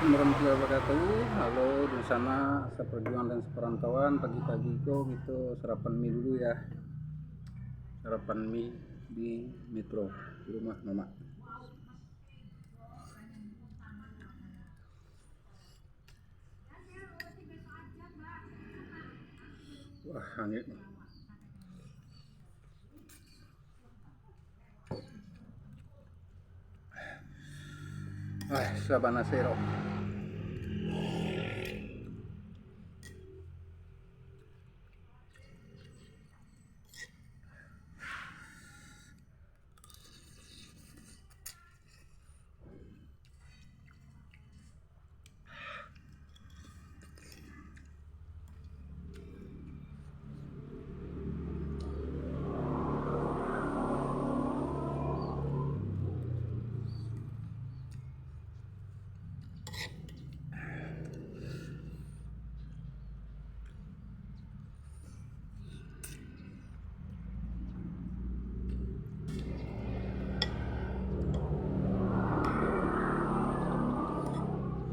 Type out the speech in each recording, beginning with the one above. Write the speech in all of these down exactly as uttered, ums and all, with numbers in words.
Warahmatullahi wabarakatuh. Halo, di sana seperjuangan dan seperantauan. Pagi-pagi ko kito sarapan mi dulu ya. Sarapan mi di Metro, di rumah mamak. Wah, angin. Ah, sabana sero.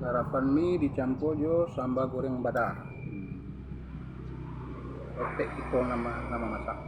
Sarapan mi dicampua jo samba goreng badar. Otek kito nan ma-, nan mamasak.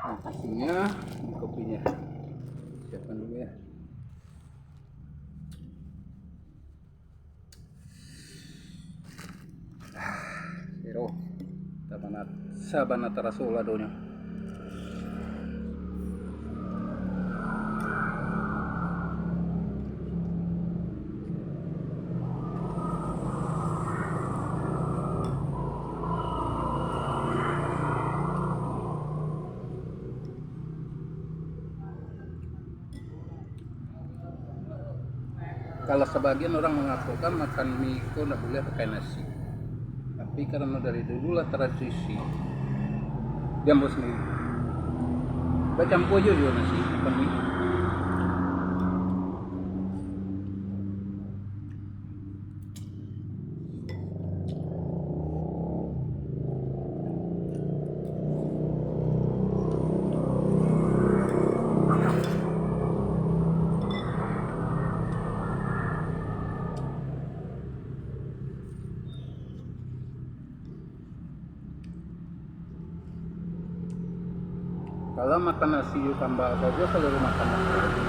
Nah, isinya, ini kopinya. Siapkan dulu ya. Sero, sabana, sabana taraso ladonyo. Kalau sabagian urang mangatokan makan mi ko ndak buliah pakai nasi, tapi karano dari dulu lah tradisi, diambo sandiri. Bacampua jo, jo nasi makan mi. Kalau makan nasi jo samba sajo, salua makan nasi.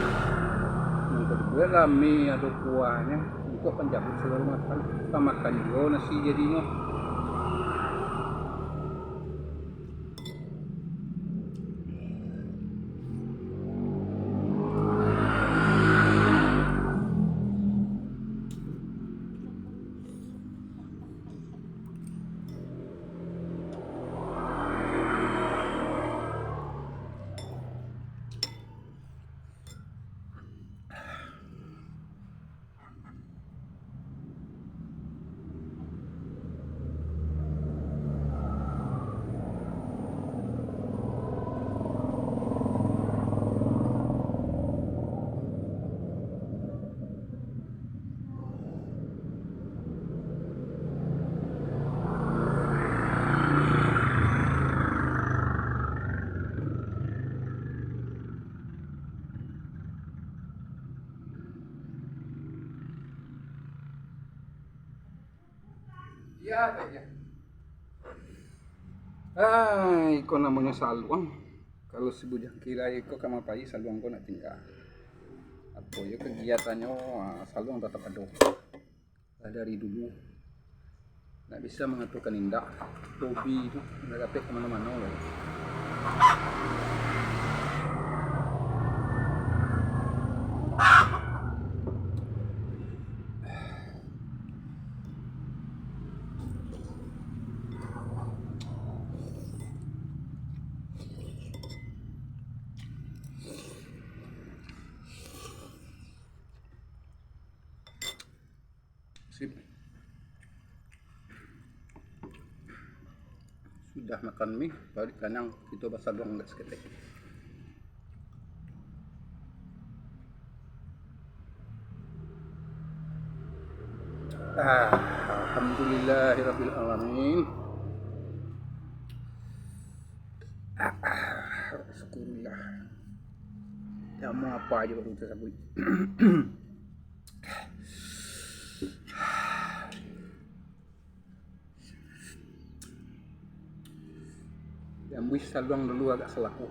Mangko dibueklah mi ado kuahnyo, untuak panjabut salua makan. Pamakan juo nasi jadinyo. Iya, iya. Ah, iko namonyo saluang. Kalau si Bujang Kilai iko ka mapai, saluang ko nak tingga. Apo yo kagiatannyo, ah, saluang tatap ado. Lah dari dulu. Ndak bisa mangatokan indak. Hobi tu ndak dapek ka mano-mano lai. Sip. Sudah makan mie, paruik kanyang, kito basaluang dek saketek. Ah, alhamdulillahirabbil alamin. Ah, ah, syukurillah. Ndak amuah apo juo baru tasabuik. Ambuih saluang dulu agak salako.